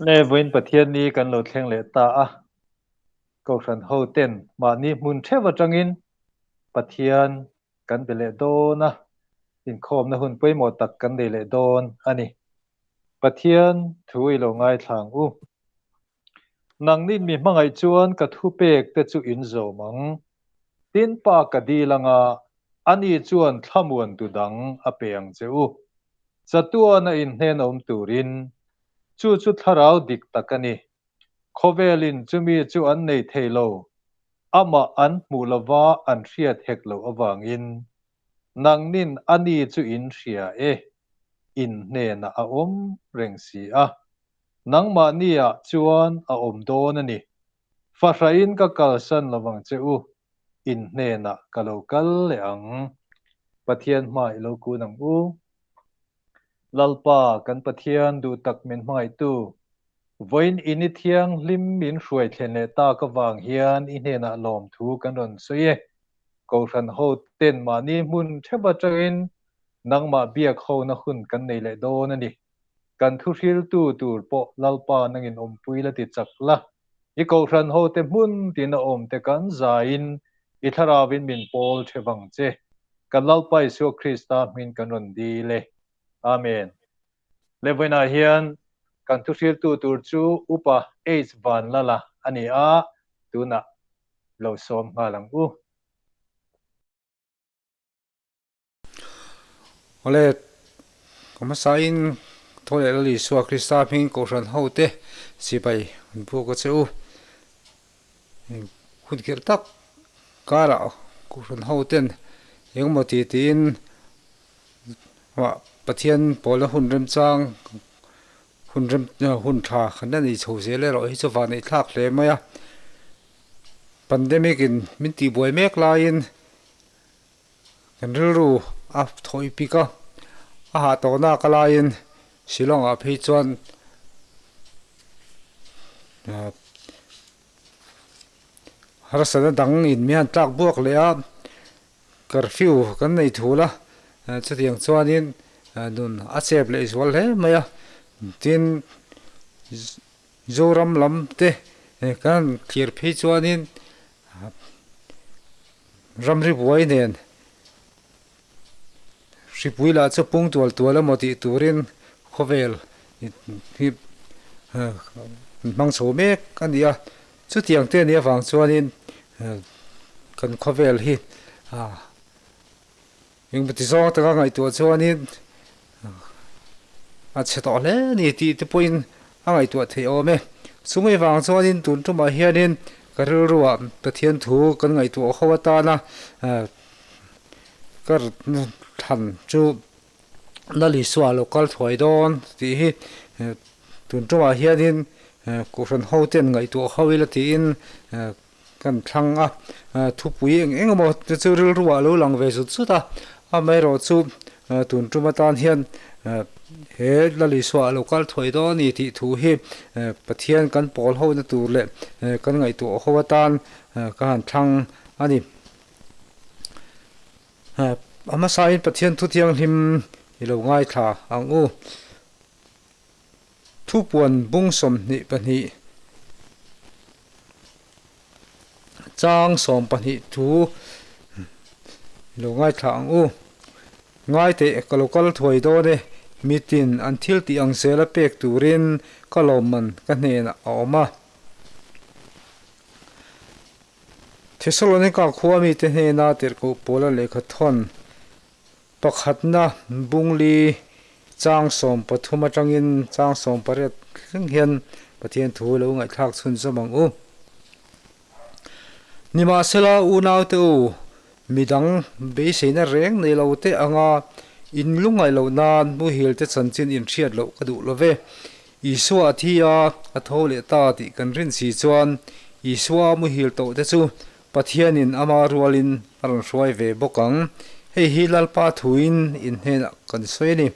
Le vawiin Pathianni kan lo thleng leh ta a, Kohhran ho ten mahni hmun theuh atangin Pathian kan be leh dawn a, inkhawmna hun pawimawh tak kan nei leh dawn a ni. Pathian thu i lo ngaithla ang u. Nangnin mi hmangaih chuan ka thupek te chu in zawm ang. Tin pa ka dil anga ani chuan thlamuan tu dang a pe ang che u. Chatuana in hnen awm turin chu chu thlarau dik tak a ni. Khawvelin chumi chu an nei thei lo, amah an hmuh lova an hriat hek loh avangin nangnin ani chu in hria e, in hnenah a awm reng si a. Nangmahniah chuan a awm dawn a ni. Fahrain ka kalsan lovang che u, in hnenah ka lo kal leh ang. Pathian hma i lo kun ang u. Lalpa, kan Pathian duh tak min hmangaihtu, vawiin in i thianghlim min hruai thlen leh tak avang hian i hnenah lawmthu kan rawn sawi e. Kohhran ho ten mahni hmun theuh atangin nangmah biak hona hun kan nei leh dawn a ni. Kan thuhriltu tur pawh Lalpa nangin awmpui la ti chak la, i kohhran hote hmun tina awmte kan zaiin i thlarauin min pawl the vang che. Kan Lalpa Isua Krista hmingin kan rawn dil e. Amen. Levainah hian kan thuhriltu tur chu Upa H Vanlala a ni a, tunah lo sawm nghal ang u. Awle, ka hmasain thaw leh Lal Isua Krista hming Kohhran hote sipai an buk a che u. Hun kherh tak karah Kohhran hoten engemaw ti tiin Pathian pawlna hun remchang hun rem hun tha kan la nei chho zel erawh hi chu vanneih thlak hle mai a. Pandemic in min tihbuai mek laiin Kan rilru a thawi pik a, a hah tawh nak a laiin Shillong ah phei chuan harsatna dang in mi han tlak buak leh a, curfew kan nei thul a, chutiang chuanin nun a chep leh zual hle mai a, tin Zoram lam te kan thlir phei chuanin Ramri buai nen hripui lah chu pung tual tual emaw tih turin khawvel hi hmang chho mek a ni a, chutiang te nih avang chuanin kan khawvel hi engemaw ti zawng taka ngaihtuah chuanin a chhe tawh hle a ni tih te pawhin a ngaihtuah theih awm e. Chumi vang chuanin tun tumah hianin ka rilruah Pathian thu kan ngaihtuah ho atana ka thlan chu Lal Isua a lo kal thuai dawn tih hi tun tumah hianin Kohhran hoten ngaihtuah ho ila tiin Kan thlang a, thupui eng eng emaw te chu rilruah a lo lang ve zut zut a, amaherawh chu tun tum atan hian he Lal Isua a lo kal thuai dawn a ni tih thu hi Pathian kan pawl hona tur leh kan ngaihtuah ho atan ka han thlang a ni. A hmasain Pathian thu thianghlim i lo ngaithla ang u. Thupuan bung 22 chang 12 thu i lo ngaithla ang u. Ngai teh ka lo kal thuai dawn e, mitin an thil tih ang zela pek turin ka lawmman ka hnenah a awm a. Thesalonika khua mite hnena tirhkoh Paula lehkha thawn Pakhatna bungli chang 13 atangin chang 18 thleng hian Pathian thu lo ngaihthlak chhunzawm ang u. Nimahsela unaute u, midang beiseina reng nei lo te anga in lungngaih loh nan muhil te chanchin in hriat loh ka duh lo ve. Isua a thi a, a tho leh ta tih kan rin si chuan Isua muhil tawh te chu Pathianin ama rualin a rawn hruai ve bawk ang. Hei hi Lalpa thuin in hnenah kan sawi a ni.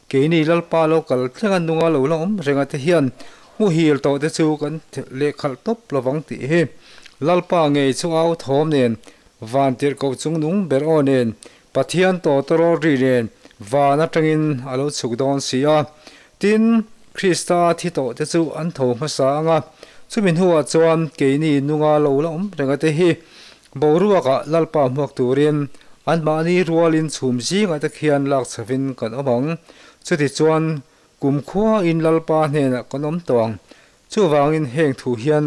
Keini Lalpa lo kal thlenga nunga lo la awm renga te hian muhil tawh te chu kan lehkhalh tawp lovang tih hi Lalpa ngei chu au thawm nen, van tirhkoh chung nung ber aw nen, Pathian tawtawrawl ri nen van atangin a lo chhuk dawn si a. Tin, Krista thi tawh te chu an tho hmasa ang a, chumi hnuah chuan keini nunga lo la awm renga te hi boruakah Lalpa hmuak turin anmahni rualin chhum zingah te khian lak chhovin kan awm ang. Chutichuan kumkhuain Lalpa hnenah kan awm tawh ang. Chuvangin heng thu hian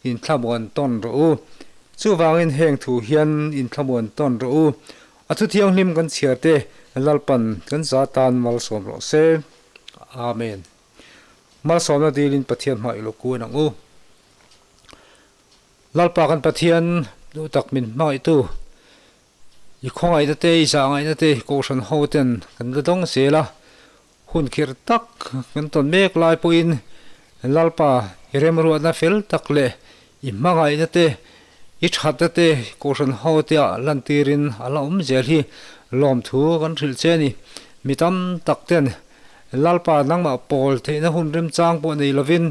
inthlamuan tawn rawh u. Chuvangin heng thu hian inthlamuan tawn rawh u. A thu thianghlim kan chhiar te Lalpan kan za tan malsawm rawh se. Amen. Malsawmna dilin Pathian hmah i lo kuan ang u. Lalpa kan Pathian duh tak min hmangaihtu i khawngaihna te i zahngaihna te Kohhran ho ten kan la dawng zel a. Hun khirh tak kan tawn mek lai pawhin Lalpa i remruatna fel tak leh i hmangaihna te, i thatna te Kohhran hotea lantirin a la awm zel hi lawmthu kan hrilh che a ni. Mi tam tak ten Lalpa nangmah pawl theihna hun remchang pawh nei lovin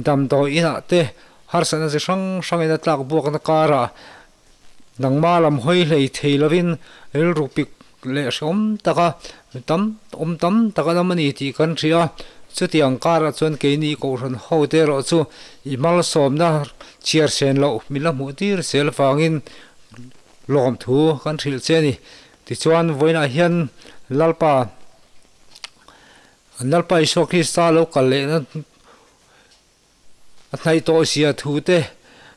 damdawi inah te harsatna chi hrang hrangin a tlak buakna karah Nangma lam hawi hlei thei lovin rilru pik leh hrehawm taka tam awm tam tak an awm a ni tih kan hria. Chutiang karah chuan keini Kohhran hote erawh chu i malsawmna chhiar sen loh min la hmuh tir zel avangin lawmthu kan hrilh che a ni. Tichuan vawiinah hian Lalpa Lalpa Isua Krista lo kal lehna A hnaih tawh zia thu te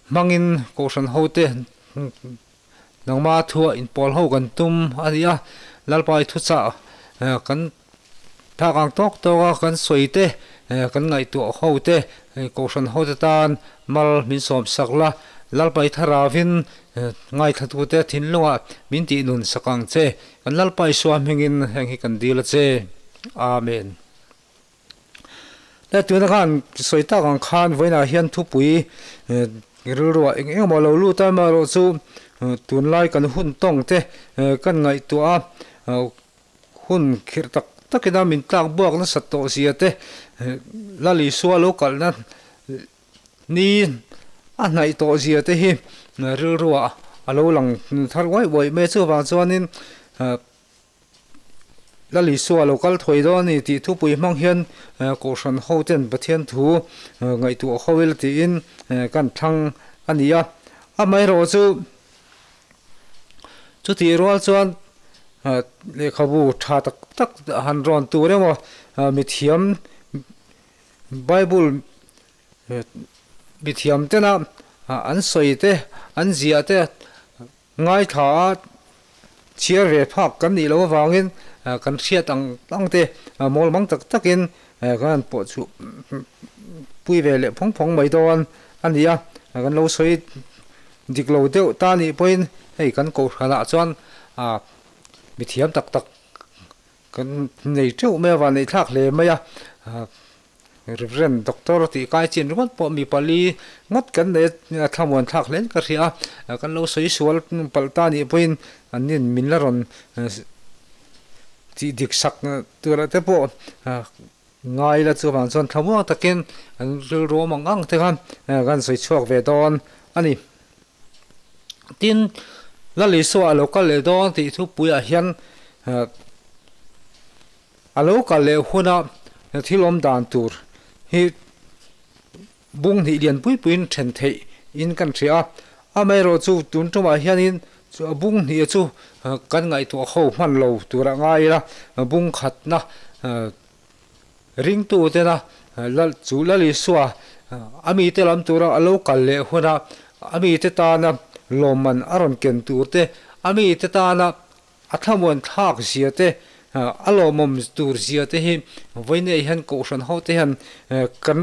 hmangin Kohhran hote nangma thuah inpawl ho kan tum a ni a, Lalpa i thuchah kan phak ang tawk tawk a kan sawi te kan ngaihtuah ho te Kohhran hote tan mal min sawm sak la, Lalpa i tharavin ngaithlatute thinlungah min tihnun sak ang che, kan Lalpa Isua hmingin heng hi kan dil a che. Amen. Le tuna khan sawi tak ang khan vawiinah hian thupui rilruah eng eng emaw lo lut a amaherawh chu tunlai kan hun tawng te kan ngaihtuah a hun khirh tak takin a min tlak buak nasat tawh zia te Lal Isua lo kalhna ni a hnaih tawh zia te hi rilruah a lo lang thar uaih uaih mai a chuvang chuanin. Lal Isua lo kal thawi dawn a ni tih thupui hmang hian Kohhran hoten Pathian thu ngaihtuah ho ila tiin kan thlang a ni a. Amaherawh chu chutih rual chuan lehkhabu tha tak tak han rawn tur emaw mithiam Bible mithiam tena an sawi te an ziah te Ngaithla a chhiar ve phak kan nih loh avangin kan hriat ang ang te mawl mang tak takin kan han pawh chhuh pui ve leh phawng phawng mai dawn a ni a, kan lo sawi dik lo deuh ta nih pawhin hei kan kohhranah chuan mithiam tak tak kan nei teuh mai a vanneih thlak hle mai a. Reverend Doctor tih kai chin ringawt pawh mi pali ngawt kan nei a, thlamuan thlak hlein ka hria a, kan lo sawi sual palh ta nih pawhin an nin min la rawn tih dik sak turah te pawh ngai la chuvang chuan thlamuang takin an rilru awm ang ang te khan kan sawi chhuak ve dawn a ni. Tin, Lal Isua a lo kal leh dawn tih thupuiah hian A lo kal leh huna thil awm dan tur hi bung hnih lian pui puiin then theih in kan hria a, amaherawh chu tun tumah hianin bung hnih chu kan ngaihtuah ho hman lo tur a ngai ila, bung khatna ringtu tena chu Lal Isua a mite lam tura a lo kal leh huna a mite tana lawmman a rawn ken tur te, a mite tana A thlamuan thlak zia te, a lawmawm tur zia te hi vawiinei hian Kohhran ho te hian kan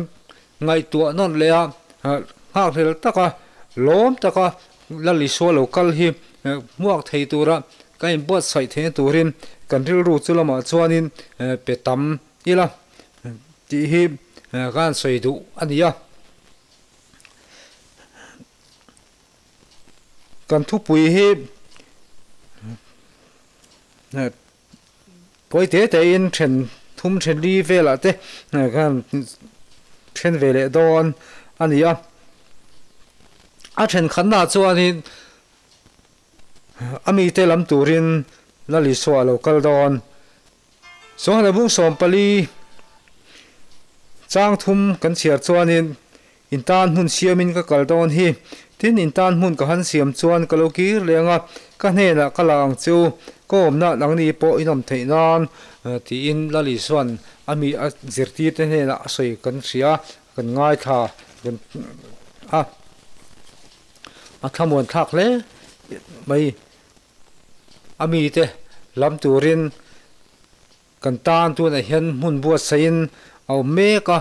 ngaihtuah nawn leh a, nghakhlel taka lawm taka Lal Isua lo kal hi hmuak thei tura kan inbuatsaih theihna turin kan rilru chu lamah chuanin pe tam ila tih hi ka han sawi duh a ni a. Kan thupui hi pawi te te in then thum then li velah te khan then ve leh dawn a ni a, a thenkhatnaah chuanin a mite lam turin Lal Isua a lo kal dawn. Sawnghneh bung 14. Chang thum kan chhiar chuanin In tan hmun siamin ka kal dawn hi. Tin, in tan hmun ka han siam chuan ka lo kir leng a, ka hnenah ka la ang che u, ka awmna nangni pawh in awm theih nan, tiin Lali chuan a mi a zirtirte hnenah a sawi kan hria, kan ngaithla a, a thlamuan thlak hle mai. A mite lam turin Kan tan tunah hian hmun buatsaihin a awm mek a,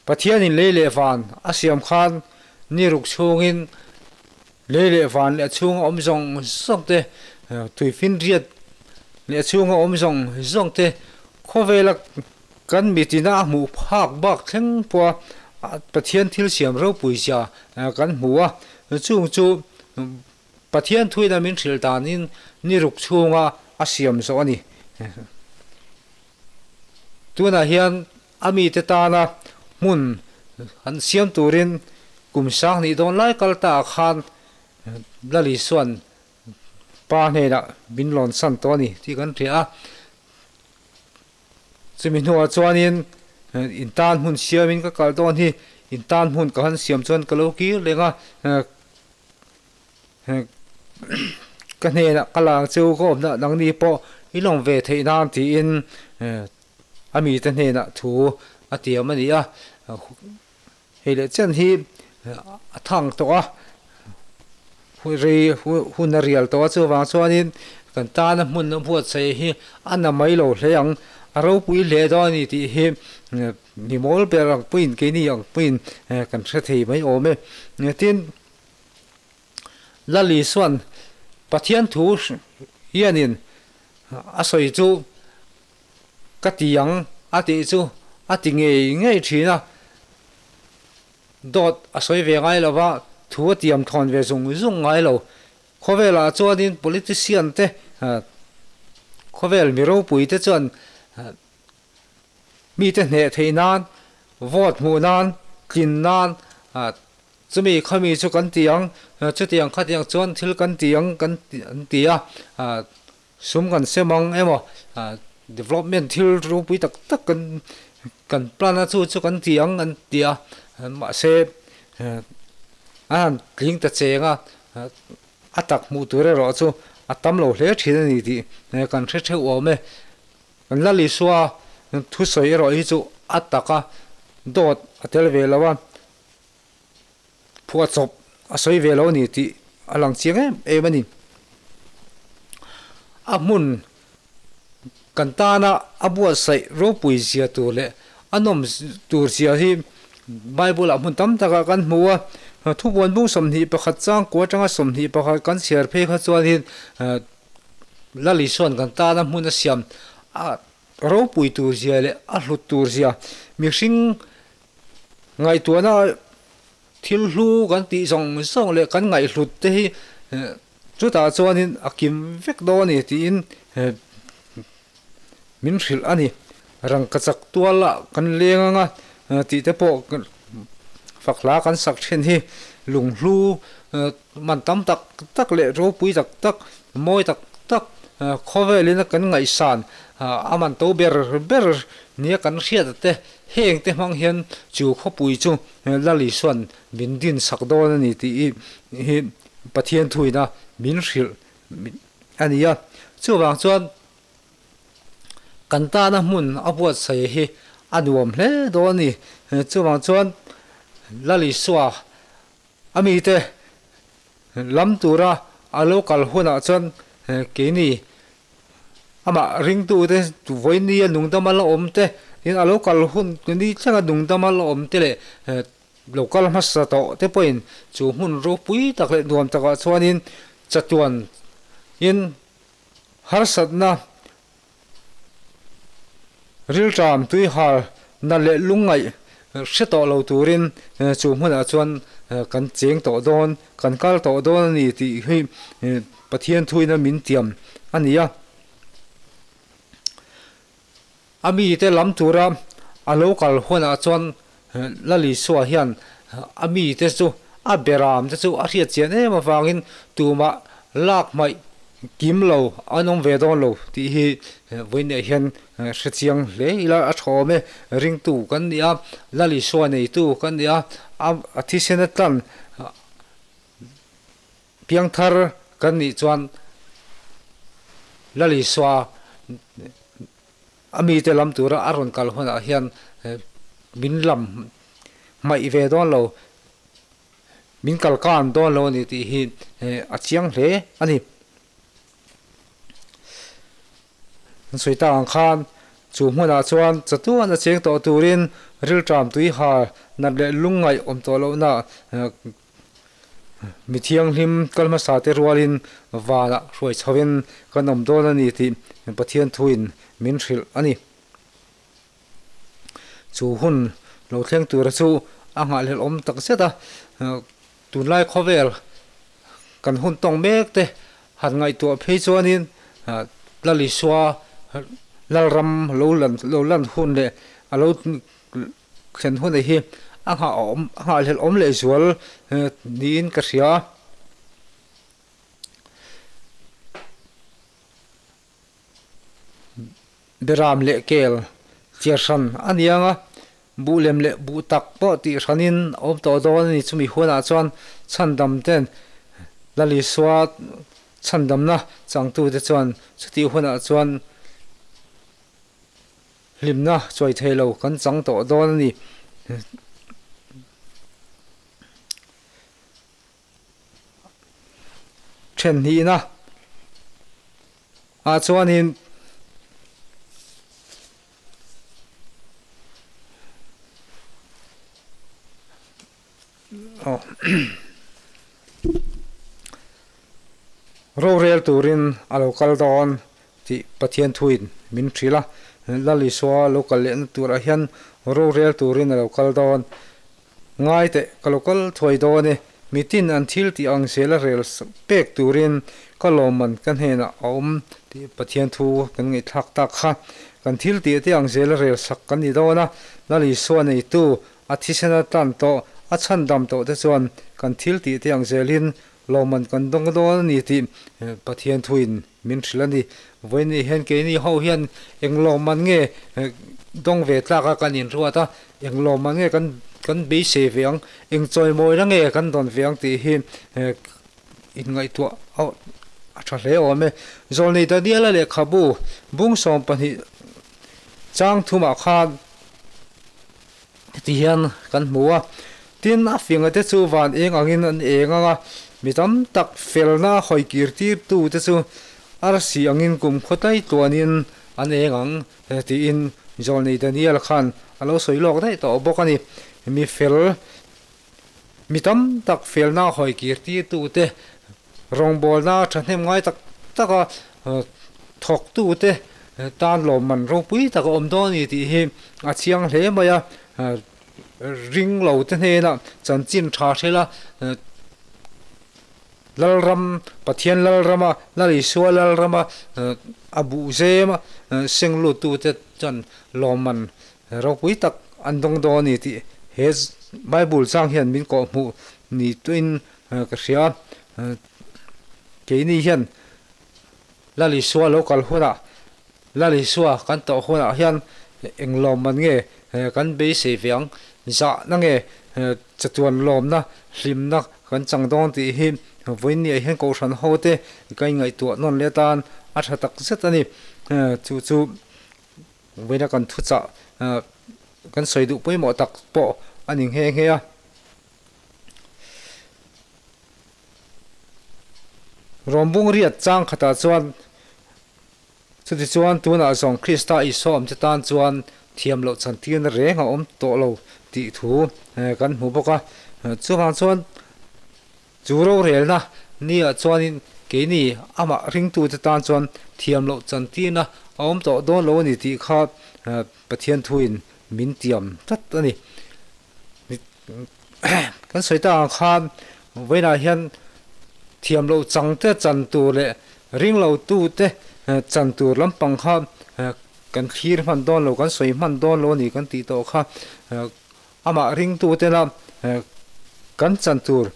Pathianin lei leh van a siam khan ni ruk chhungin lei leh van leh a chhunga awm zawng zawng te, tuifinriat leh a chhunga awm zawng zawng te khawvela kan mitina a hmuh phak bak thleng pawha Pathian thil siam ropui zia kan hmu a, chung chu Pathian thuina min hrilh danin ni ruk chhunga a siam zawh a ni. Tunah hian a mite tana hmun han siam turin kum sanghnih dawn lai kal ta ah khan Lal Isua'n Pa hnenah min lawn san tawh a ni tih kan hria a. Chumi hnuah chuanin in tan hmun siamin ka kal dawn hi, in tan hmun ka han siam chuan ka lo kir leng a. Ka hnenah ka lang chu ka awmna nangni pawh i lawm ve theih nan tiin a mite hnenah thu a tiam a ni a. Hei leh chen hi a thang tawh a, rei hun a rial tawh a, chuvang chuanin kan tana hmun a buatsaih hi a na mai lo hle ang, a ropui hle dawn a ni tih hi mi mawl ber ang puiin keini ang puiin kan hre thei mai awm e. Tin. Lal Isua'n Pathian thu hianin a sawi chu ka ti ang a tih chu a ti ngei ngei thin a, dawt a sawi ve ngai lo va, thu a tiam thawn ve zung zung ngai lo. Khawvelah chuanin politician te, khawvel mi ropui te chuan mite hneh theih nan, vote hmuh nan, tlin nan Chumi khami chu kan ti ang, chutiang khatiang chuan thil kan ti ang kan an ti a, sum kan sem ang emaw development thil ropui tak tak kan kan plan a chu chu kan ti ang an ti a, mahse an han tling ta cheng a, a tak hmuh tur erawh chu a tam lo hle thin a ni tih kan hre theuh awm e. Kan Lal Isua thusawi erawh hi chu a taka dawt a tel ve lo a. Phuahchawp a sawi ve lo a ni tih a lang chiang em em a ni. A hmun kan tana a buatsaih ropui zia tur leh a nawm tur zia hi Bible-ah hmun tam takah kan hmu a. Thubuan bung 21 changkua atanga 21 kan chhiar phei kha chuanin Lal Isua'n kan tana hmun a siam a ropui tur zia leh a hlut tur zia mihring Ngaihtuahna thil hlu kan tih zawng zawng leh kan ngaihhlut te hi chutah chuanin a kim vek dawn a ni tiin min hrilh a ni. Rangkachak tual ah kan leng anga tih te pawh fak hla kan sak thin hi lunghlu man tam tak tak leh ropui tak tak mawi tak tak khawvelin a kan ngaihsan a man to ber ber nia kan hriat te Heng te hmang hian chu khawpui chu Lal Isua'n min din sak dawn a ni tih hi Pathian thuina min hrilh a ni a. Chuvang chuan kan tana hmun a buatsaih hi a nuam hle dawn a ni. Chuvang chuan Lal Isua a mite lam tura a lo kal hunah chuan keini Amah ringtute vawinia nungdama la awm te, tin a lo kal hun ni thlenga nungdama la awm te leh lo kal hmasa tawh te pawhin chu hmun ropui tak leh nuam takah chuanin chatuan in harsatna rilṭam tuihal na leh lungngaih hre tawh lo turin chu hmunah chuan kan cheng tawh dawn, kan kal tawh dawn a ni tih hi Pathian thuina min tiam a ni a. A mite lam tura a lo kal hunah chuan Lal Isua hian a mite chu a beram te chu a hriat chian em avangin tumah lak hmaih. kim lo an awm ve dawn lo tih hi vawiinah hian hre chiang hle ila a tha awm e. Ringtu kan ni a, Lal Isua neitu kan ni a, a thisen atlan Piangthar kan nih chuan Lal Isua a mite lam tura a rawn kal hunah hian min lam hmaih ve dawn lo, min kal kan dawn lo a ni tih hi a chiang hle a ni. An sawi tak ang khan chu hmunah chuan chatuan a cheng tawh turin rilṭam tui ha nat leh lungngaih awm tawh lohna Mi thianghlim kal hmasa te rualin vanah hruai chhoin kan awm dawn a ni tih Pathian thuin min hrilh a ni. Chu hun lo thleng tura chu a nghahhlelh awm tak zet a, tunlai khawvel kan hun tawng mek te han ngaihtuah phei chuanin Lal Isua Lalram lo lan hun leh a lo Thlen hun hi a nghah awm a nghahhlelh awm leh zual niin ka hria. Beram leh kel chiar hran a ni ang a, buh lem leh buh tak pawh tih hranin a awm tawh dawn a ni. Chumi hunah chuan chhandam ten Lal Isua chhandamna changtute chuan chutih hunah chuan Hlimna chuai thei lo kan chang tawh dawn a ni. Then hnihna ah chuanin Rorel turin a lo kal dawn tih Pathian thuin min hrilh a, Lal Isua lo kal lehna turah hian rorel turin a lo kal dawn. Ngai teh, ka lo kal thuai dawn e, mitin an thil tih ang zela rel pek turin ka lawmman ka hnenah a awm tih Pathian thu kan ngaihthlak tak kha. Kan thil tih te ang zela rel sak kan ni dawn a, Lal Isua neitu A thisen a tan tawh, a chhandam tawh te chuan kan thil tih te ang zelin lawmman kan dawng dawn a ni tih Pathian thuin min hrilh a ni. Vawiin hian keini ho hian eng lawmman nge dawng ve tlak a kan inruat a, eng lawmman nge kan kan beisei ve ang, eng chawimawina nge kan dawn ve ang tih hi inngaihtuah a tha hle awm e. Zawlnei Daniela lehkhabu bung 12 chang thumah khan Heti hian kan hmu a, tin a finga te chu van eng angin an eng ang a, mi tam tak felna hawi kir tirtu te chu arsi angin kum khaw tlai tluanin an eng ang tiin Zawlnei Daniel khan a lo sawi lawk daih tawh bawk a ni. Mi fel Mi tam tak felna hawi kir tirtute, rawngbawlna thahnem ngai tak taka thawktute tan lawmman ropui tak a awm dawn a ni tih hi a chiang hle mai a. Ring lote hnenah chanchin tha hrela Lalram, Pathian Lalrama, Lal Isua Lalrama a buh zema seng luttute chuan lawmman Ropui tak an dawng dawn a ni tih he Bible chang hian min kawhhmuh ni tuin ka hria. Keini hian Lal Isua lo kal hunah, Lal Isua kan tawh hunah hian eng lawmman nge kan beisei ve ang, zahna nge chatuan lawmna, hlimna kan chang dawn tih hi vawiinniah hian Kohhran hote ka inngaihtuah nawn leh atan a tha tak zet a ni. Chu chu. Vawiina kan thuchah kan sawi duh pawimawh tak pawh a ni nghe nghe a. Rawmbung riat chang khatah chuan chutichuan tunah zawng Krista Isua awmte tan chuan thiam loh chantirna reng a awm tawh lo tih thu kan hmu bawk a. Chuvang chuan Chu rorelna niah chuanin keini amah ringtute tan chuan thiam loh chantirna a awm tawh dawn lo a ni tih kha Pathian thuin min tiam tlat a ni. Kan sawi tak ang khan vawiinah hian thiam loh changte chan tur leh ring lotute chan tur lampang kha kan thlir hman dawn lo, kan sawi hman dawn lo a ni kan tih tawh kha. Amah ringtutena kan chan tur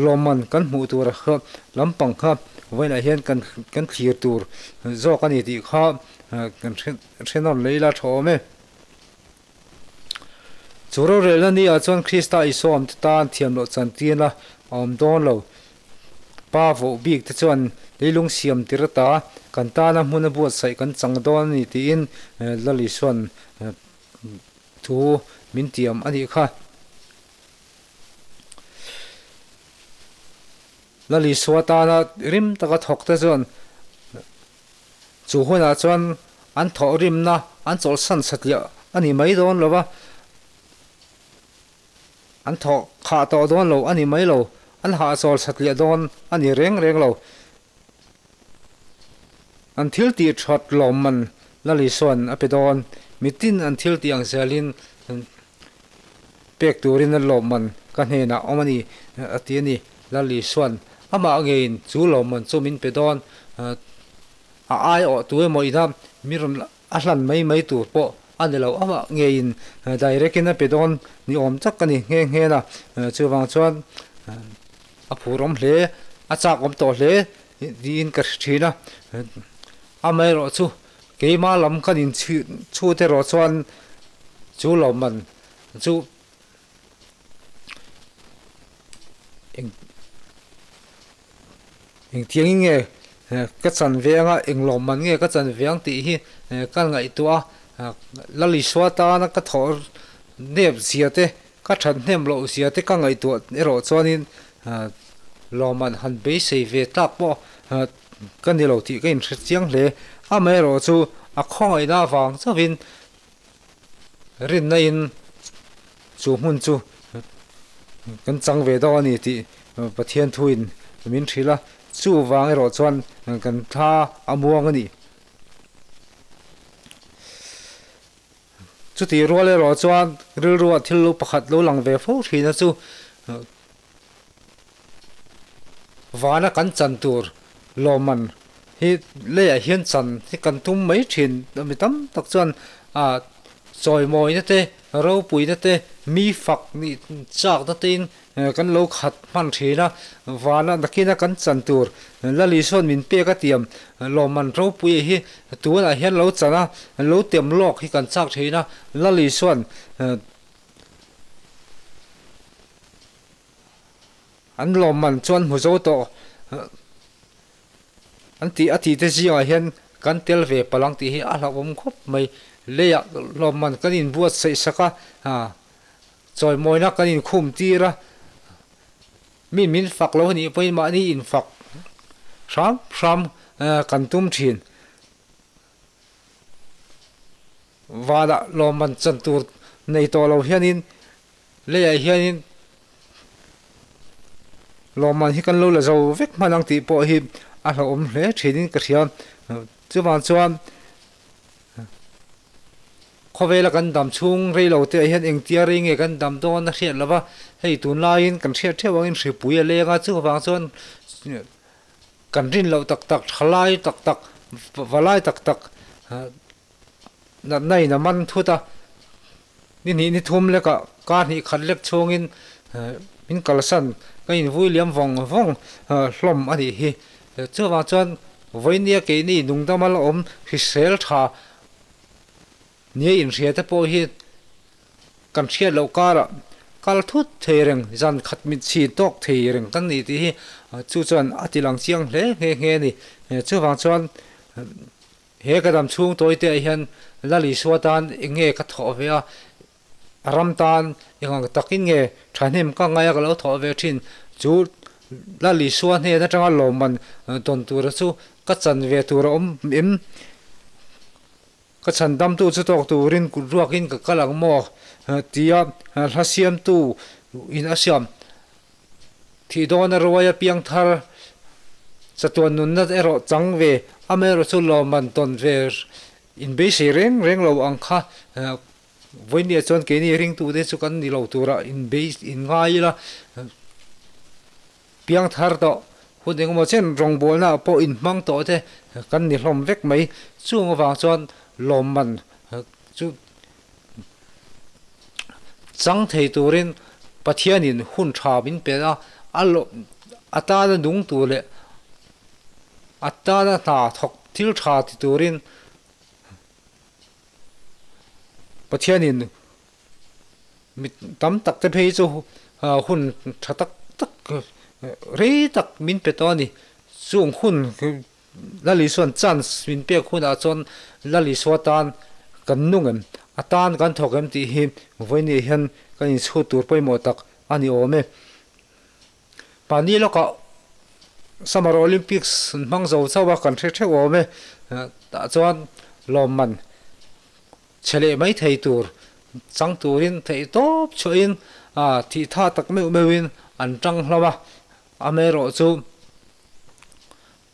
lawmman kan hmuh tur kha lampang kha vawiinah hian kan kan thlir tur zawk a ni tih kha kan hre nawn leh ila tha awm e. Chu rorelna ni ah chuan Krista Isua awmte tan thiam loh chantirna a awm dawn lo. Pa voh bik te chuan leilung siam tir ata kan tana hmuna buatsaih kan chang dawn a ni tiin Lal Isua'n thu min tiam a nih kha. Lal Isua tana rim taka thawk te chuan Chu hunah chuan an thawhrimna an chawlhsan satliah a ni mai dawn lo va, an thawh khah tawh dawn lo a ni mai lo, an hahchawl satliah dawn a ni reng reng lo. An thil tih that lawmman Lalisuan a pe dawn, mitin an thil tih ang zelin pek turin a lawmman ka hnenah awm a ni a ti a ni. Lalisuan amah ngeiin chu lawmman chu min pe dawn. A aiawh tu emaw ina mi rawn a hlan mai mai tur pawh a ni lo. Amah ngeiin direct in a pe dawn ni awm tak a ni nghe nghe a. Chuvang chuan a phur awm hle, a chak awm tawh hle tiin ka hre thin a. Amaherawh chu keima lam kan inchhut erawh chuan chu lawmman chu eng Engtiangin nge ka chan ve anga, eng lawmman nge ka chan ve ang tih hi ka ngaihtuah a, Lal Isua tana ka thawh nep zia te, ka that hnem loh zia te ka ngaihtuah erawh chuanin lawmman han beisei ve tlak pawh ka ni lo tih ka inhre chiang hle. Amaherawh chu a khawngaihna avang chauhin Rinna in chu hmun chu kan chang ve dawn a ni tih Pathian thu in min hrilh a, chuvang erawh chuan kan thla a muang a ni. Chutih rual erawh chuan rilruah thil lo pakhat lo lang ve fo thin a chu Vana kan chan tur lawmman hi leiah hian chan hi kan tum mai thin a mi tam tak chuan ah chawimawina te ropuina te mi fak nih chakna te in kan lo khat hman thin a vana nakina kan chan tur Lali sawn min pek a tiam lawmman ropui hi tunah hian lo chan a lo tem lawk hi kan chak thin a Lali sawn An lawmman chuan hmu zo tawh an tih a tih te zingah hian kan tel ve palh ang tih hi a hlauhawm khawp mai. Leiah lawmman kan inbuatsaih sak a, chawimawina kan inkhum tir a, mi min fak lo anih pawhin mahni infak hram hram kan tum thin. Vanah lawmman chan tur nei tawh lo hianin leiah hianin lawmman hi kan lo la zo vek hman ang tih pawh hi a hlauhawm hle thinin ka hria. Chuvang chuan khawvela kan dam chhung rei lo te ah hian engtia rei nge kan dam dawn a hriat lo va, hei tunlaiin kan hriat theuh angin hripui a leng a, chuvang chuan Kan rin loh tak tak, thalai tak tak, valai tak tak natna in a man thut a, ni hnih ni thum lekah kar hnih khat lek chhungin min kalsan ka invui liam vawng vawng hlawm a nih hi. Chuvang chuan vawinia keini nungdama la awm hrisel tha Nia inhria te pawh hi kan hriat loh karah kal thut thei reng, zan khat mit chhin tawk thei reng kan ni tih hi chu chuan a ti lang chiang hle nghe nghe a ni. Chuvang chuan he ka dam chhung tawi te ah hian Lal Isua tan eng nge ka thawh ve a, a ram tan eng ang takin nge thahnem ka ngaia ka lo thawh ve thin chu Lal Isua hnen atanga lawmman tawn tura chu ka chan ve tur a awm em? Ka chhandamtu chu tawk turin kut ruakin ka kal ang maw? tia hla siamtu in a siam. Thih dawn a ruai a piang thar chatuan nunna erawh chang ve, amaherawh chu lawmman tawn ve inbeisei reng reng lo ang kha vawinia chuan keini ringtute chu kan ni lo turah inngai ila. Piang thar tawh hun engemaw chen rawngbawlna ah pawh inhmang tawh te kan ni hlawm vek mai. Chung avang chuan lawmman chu chang thei turin Pathianin hun tha min pe a, a a tana nung tur leh a tana hna thawk thil tha ti turin Pathianin mi tam tak te phei chu hun tha tak tak rei tak min pe tawh a ni. Chung hun Lal Isua'n chance min pek hunah chuan Lal Isua tan kan nung em, a tan kan thawk em tih hi vawiin hian kan inchhut tur pawimawh tak a ni awm e. Mahni lawkah Summer Olympics an hmang zo chauh a, kan hre theuh awm e. Tah chuan lawmman chhe leh mai thei tur chang turin theih tawp chhuahin thih tha tak meuh meuhin an tang hlawm a, amaherawh chu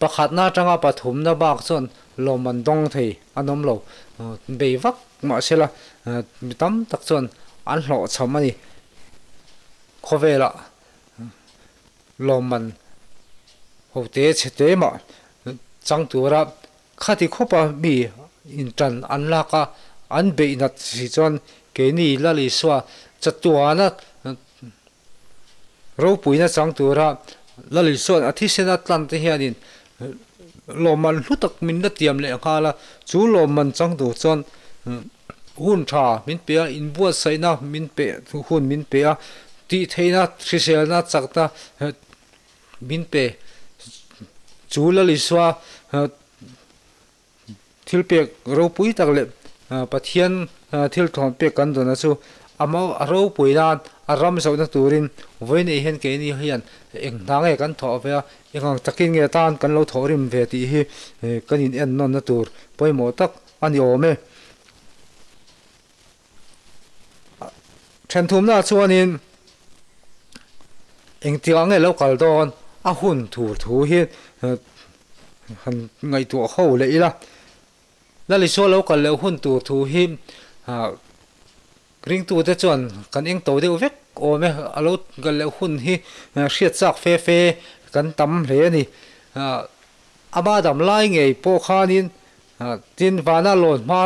Pakhatna atanga pathumna bak chuan lawm an dawng thei an awm lo. Bei vak mahsela mi tam tak chuan an hlawhchham a ni. Khawvelah lawmman hote chhe te mah chang tura khati khawpa mi intan an lak a, an beih nat si chuan keini Lal Isua chatuana Ropuina chang tura Lal Isua'n a thisen a tlan te hianin lawmman hlu tak min la tiam leh nghal a, chu lawmman chang tur chuan hun tha min pe a, inbuatsaihna min pe hun min pe a, tih theihna hriselna chakna min pe. Chu Lal Isua Thil pek ropui tak leh Pathian thil thawn pek kan dawn a chu a ropui nan a ram zohna turin vawiin hian keini hian eng hna nge kan thawh ve a, eng ang takin nge tan kan lo thawh rim ve tih hi kan in en nawnna tur pawimawh tak a ni awm e. Thenthumna chuanin engtikah nge lo kal dawn a hun tur thu hi han ngaihtuah ho leh ila. Lal Isua lo kal leh hun tur thu hi ringtute chuan kan eng to deuh vek awm e, a lo kal leh hun hi hriat chak fe fe kan tam hle a ni. Ama dam lai ngei pawh khanin Tin, vana lawn hma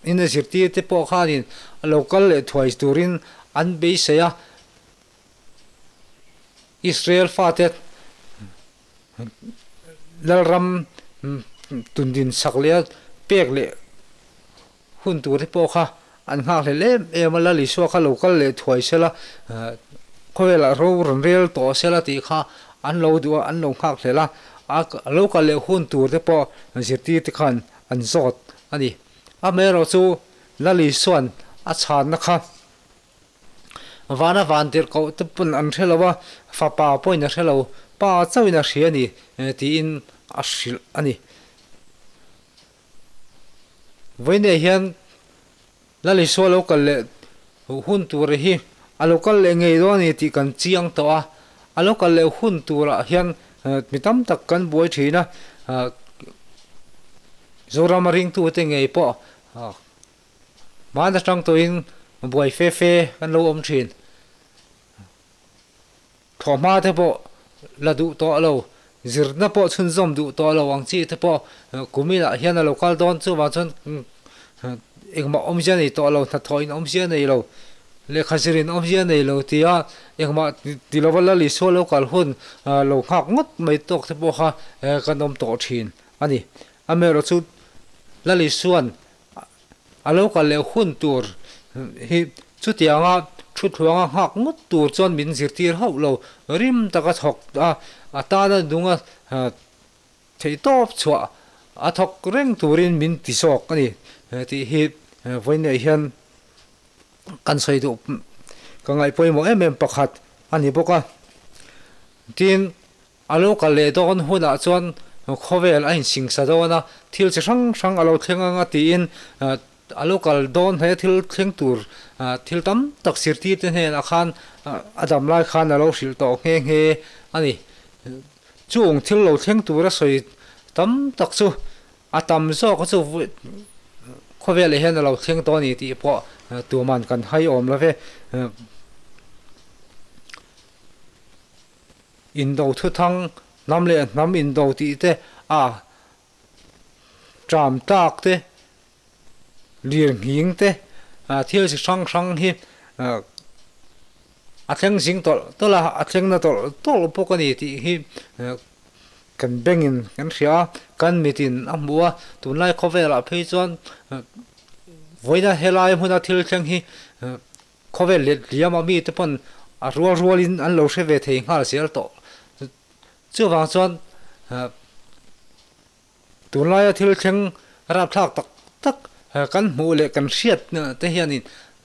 in a zirtir te pawh khanin a lo kal leh thuai turin an beisei a. Israel fate Lalram tundin sak leh a pek leh hun tur te pawh kha an nghakhlel em em a, Lal Isua kha lo kal leh thuai sela, khawvelah ro rawn rel tawh sela tih kha an lo duh a, an lo nghakhlel a, a lo kal leh hun tur te pawh zirtir te khan an zawt a ni. Amaherawh chu Lal Isua'n a chhanna kha vana van tirhkoh te pawn an hre lo a, fapa pawhin a hre lo, pa chauhin a hria a ni tiin a hrilh a ni. Vawiinah hian Lal Isua lo kal leh hun tur hi a lo kal leh ngei dawn a ni tih kan chiang tawh a, a lo kal leh hun turah hian mi tam tak kan buai thin a, Zorama ringtute ngei pawh hmaan atang tawhin buai fe fe kan lo awm thin. Thawhhma te pawh la duh tawh lo, zirna pawh chhunzawm duh tawh lo ang chi te pawh kuminah hian a lo kal dawn chuvang chuan engmah awmzia nei tawh lo, hnathawh in awmzia nei lo, lehkha zir in awmzia nei lo tia engmah ti lova Lal Isua lo kal hun lo nghak ngawt mai tawk te pawh kha kan awm tawh thin a ni. Amaherawhchu chu Lal Isua'n A lo kal leh hun tur hi chutianga thu thluanga nghak ngawt tur chuan min zirtir hauh lo, rim taka thawk a, a tana nunga theihtawp chhuah a thawk reng turin min ti zawk a ni tih hi vawiinah hian kan sawi duh ka ngaih pawimawh em em pakhat a ni bawk a. Tin. A lo kal leh dawn hunah chuan khawvel a insingsa dawn a, thil chi hrang hrang a lo thleng anga tiin a lo kal dawn hle thil thleng tur thil tam tak zirtirte hnenah khan a dam lai khan a lo hrilh tawh nghe nghe a ni. Chung thil lo thleng tura sawi tam tak chu a tam zawk chu khawvelah hian a lo thleng tawh a ni tih pawh tuman kan hai awm lo ve. Indo thuthang, hnam leh hnam indo tih te, a ṭam tlak te, lir nghing te, thil chi hrang hrang hi A thleng zing tawlh tawlh a, a thleng na tawlh tawlh bawk a ni tih hi kan bengin kan hria a, kan mitin a hmu a, tunlai khawvelah phei chuan vawiina helai hmuna thil thleng hi khawvel let liam a mite pawn a rual rualin an lo hre ve thei nghal zel tawh. Chuvang chuan Tunlaia thil thleng rapthlak tak tak kan hmuh leh kan hriat te hianin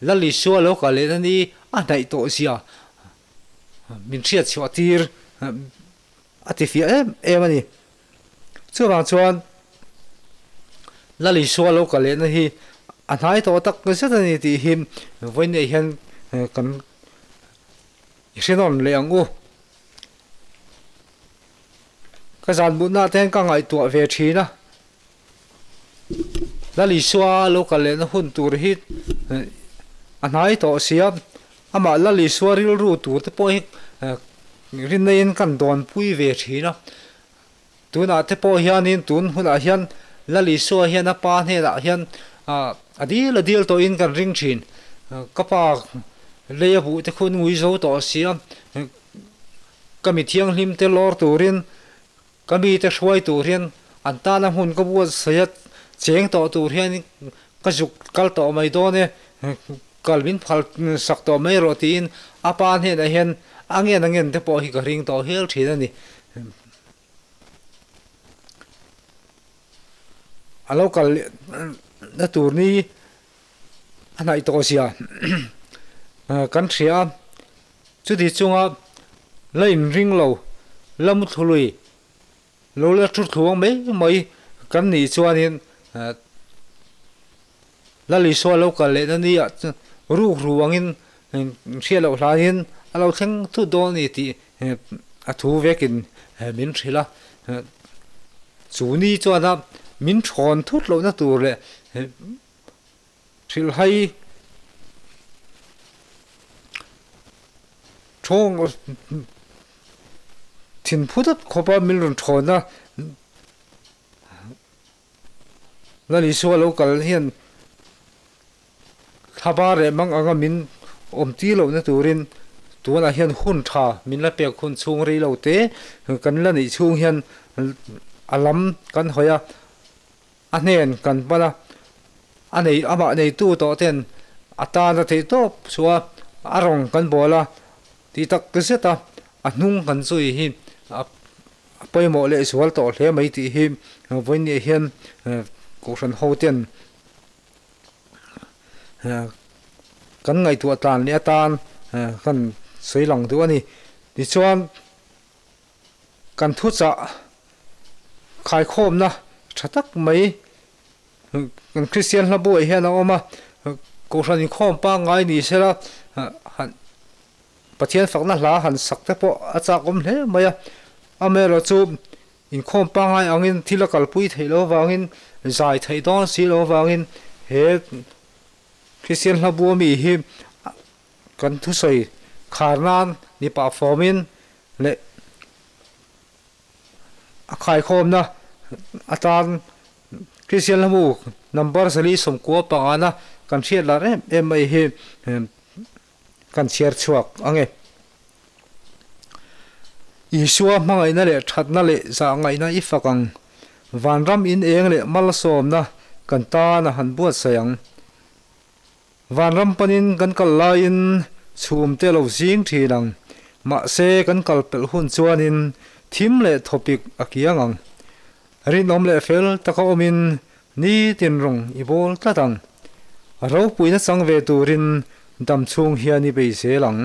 Lal Isua lo kal lehna ni a hnaih tawh zia min hriat chhuah tir a ti fiah em em a ni. Chuvang chuan Lal Isua lo kal lehna hi a hnai tawh tak zet a ni tih hi vawiin hian kan hrenawn leh ang u. Ka zan mutna te hian ka ngaihtuah ve thin a, Lal Isua lo kal lehna hun tur hi a hnai tawh si a, amah Lal Isua rilru tur te pawh hi rinaiin kan dawnpui ve thin a, tunah te pawh hianin tun hunah hian Lal Isua hian a pa hnenah hian a dil a dil tawhin kan ring thin, ka pa lei a buh te khu an ngui zo tawh si a. Ka mi thianghlim te lawr turin, ka mite hruai turin, an tana hmun ka buatsaih a cheng tawh tur hian ka zuk kal tawh mai dawn e, kal min phal sak tawh mai rawh tiin a pa hnenah hian a ngen a ngen te pawh hi ka ring tawh hial thin a ni. A lo kal na tur ni a hnaih tawh zia kan hria a, chuti chunga la inring lo, la muthlui lo la thu thluang mai mai kan nih chuanin Lal Isua lo kal lehna nia ruk ru angin hriat loh hlanin a lo thleng thut dawn a ni tih a thu vekin min hrilh a, chu ni chuana min thawn thut lohna tur leh Hrilhhai thawng thin phu deuh khawpa min rawn thawn a, Lal Isua lo kal hian thlaba reh mang anga min awm tir lohna turin tunah hian hun tha min la pek hun chhung rei lo te kan la neih chhung hian a lam kan hawi a. A hnen kan pan a, a nei amah neitu tawh ten a tan a theih tawp chu a, a rawng kan bawl a tih tak zet a, a hnung kan zui hi a pawimawh leh zual tawh hle mai tih hi vawiinniah hian Kohhran ho ten kan ngaihtuah tlan leh atan kan sawi lang duh a ni. Tichuan. Kan thuchah khaikhawmna tha tak mai kan Kristian hla buaih hian a awm a, Kohhran inkhawm pangngai ni sela han Pathian fakna hla han sak te pawh a chak awm hle mai a, amaherawhchu inkhawm pangngai angin thil a kalpui theih loh avangin zai theih dawn si loh avangin he Kristian hla bua mi hi kan thusawi khar nan ni pah fawmin leh a khaikhawmna atan Kristian hlamu number 49 pangana kan hriat lar em em mai hi kan chhiar chhuak ang e. Isua hmangaihna leh thatna leh zahngaihna i fak ang. Vanram in eng leh malsawmna kan tan a han buatsaih ang. Vanram panin kan kal laiin chhum te lo zing thin ang. Mahse kan kal pelh hun chuanin thim leh thawpik a kiang ang. Rinawm leh fel taka awmin nitin rawng i bawl tlat ang. A ropuina chang ve turin dam chhung hian i bei zel ang.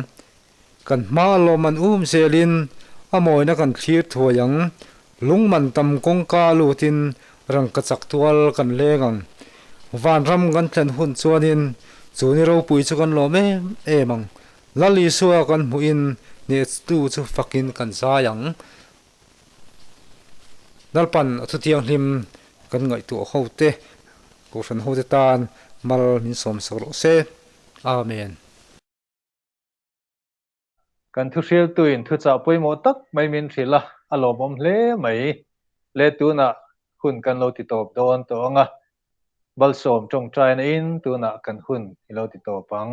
Kan hma lawm an um zelin a mawina kan thlir thuai ang, lungman tam kawngka lutin rangka chak tual kan leng ang. Vanram kan thlen hun chuanin chu ni ropui chu kan lawm em em ang, Lal Isua kan hmuhin hnehtu chu fakin kan zai ang. Lalpan a thuthianghlim kan ngaihtuah hote, Kohhran hote tan mal min sawmsak rawh se. Amen. Kan thuhriltuin thuchah pawimawh tak mai min hrilh a, a lawmawm hle mai. Le tunah hun kan lo ti tawp dawn tawh ang a, Balsawm tawngtaina in tunah kan hun i lo ti tawp ang.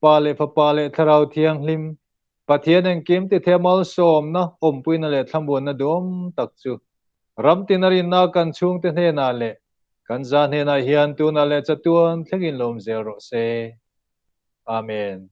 Pa leh Fapa leh Thlarau Thianghlim, Pathian engkim tithei malsawmna, awmpuina leh thlamuanna duhawm tak chu ram tina rinna kan chhungte hnenah leh kan za hnenah hian tunah leh chatuan thlengin lawm zel rawh se. Amen.